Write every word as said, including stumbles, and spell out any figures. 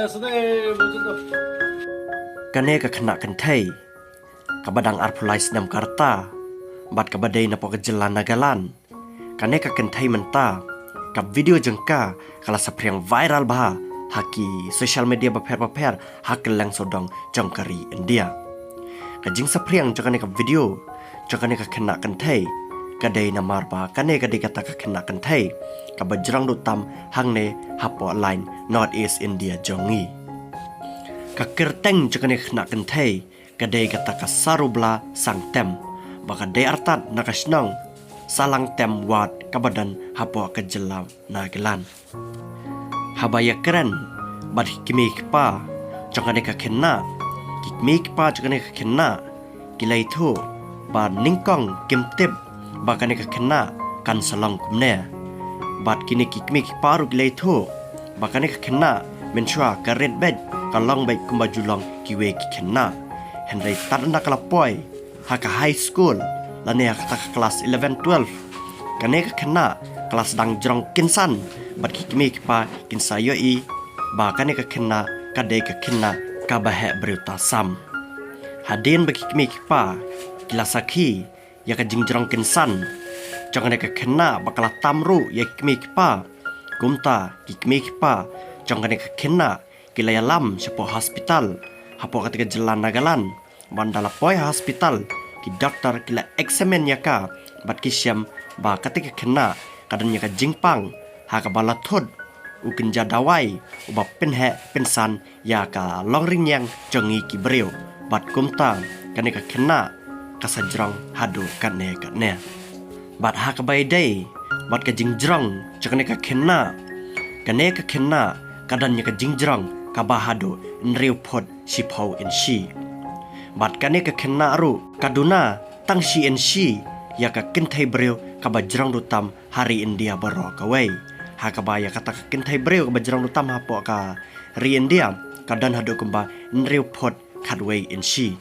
Kane ka khynnah kynthei kaba dang arphew lai snem ka rta bad kaba dei napoh ka jylla Nagaland. Kane ka kynthei mynta ka video jong ka ka la saphriang viral bha ha ki social media bapher bapher ha kylleng sawdong jong ka ri India. Ka jingsaphriang jong kane ka video jong kane ka khynnah kynthei ka dei namar ba kane ka dei kata ka khynnah kynthei kaba jrong duh tam hangne hapoh lain North East India jong ngi. Ka kyrteng jong kane ka khynnah kynthei ka dei kata ka Sarubala Sangtem, ba ka dei artat na ka shnong Salangtem Ward kaba don hapoh ka jylla Nagaland. Haba ïakren bad ki kmie ki kpa jong kane ka khynnah, ki kmie ki kpa jong kane ka khynnah ki la ïathuh ba nyngkong kim tip ba kane ka khynnah kan sa long kumne. Bad kine ki kmie ki kpa ruh ki la ïathuh ba kane ka khynnah mynshuwa ka rit beit, ka long beit kumba ju long kiwei ki khynnah. Hynrei tad ynda ka la poi ha ka high school lane ha kata ka klas eleven twelve, kane ka khynnah ka la sdang jrong kynsan bad ki kmie ki kpa kin sa ïohi ba kane ka khynnah ka dei ka khynnah kaba heh briew tasam. Hadien ba ki kmie ki kpa ki la sakhi ïa ka jingjrong kynsan jong kane ka khynnah ba ka la tam ruh ïa ki kmie ki kpa, kumta ki kmie ki kpa jong kane ka khynnah ki la ïalam shapoh hospital hapoh kata ka jylla Nagaland. Bad ynda la poi ha hospital, ki doktor ki la examine ïa ka bad ki shem ba kata ka khynnah ka don ïa ka jingpang ha kaba la thut u kynja dawai uba pynheh pynsan ïa ka longrynïeng jong ngi ki briew. Bad kumta kane ka khynnah ka sa jrong haduh katne katne. Bad ha kaba ïadei bad ka jingjrong jong kane ka khynnah, kane ka khynnah ka don ïa ka jingjrong kaba haduh hynriew phut shiphew inshi. Bad kane ka khynnah ruh ka duna tang shi inshi ïa ka kynthei briew kaba jrong duh tam ha ri India baroh kawei. Ha kaba ïa kata ka kynthei briew kaba jrong duh tam hapoh ka ri India ka don haduh kumba hynriew phut khatwei inshi.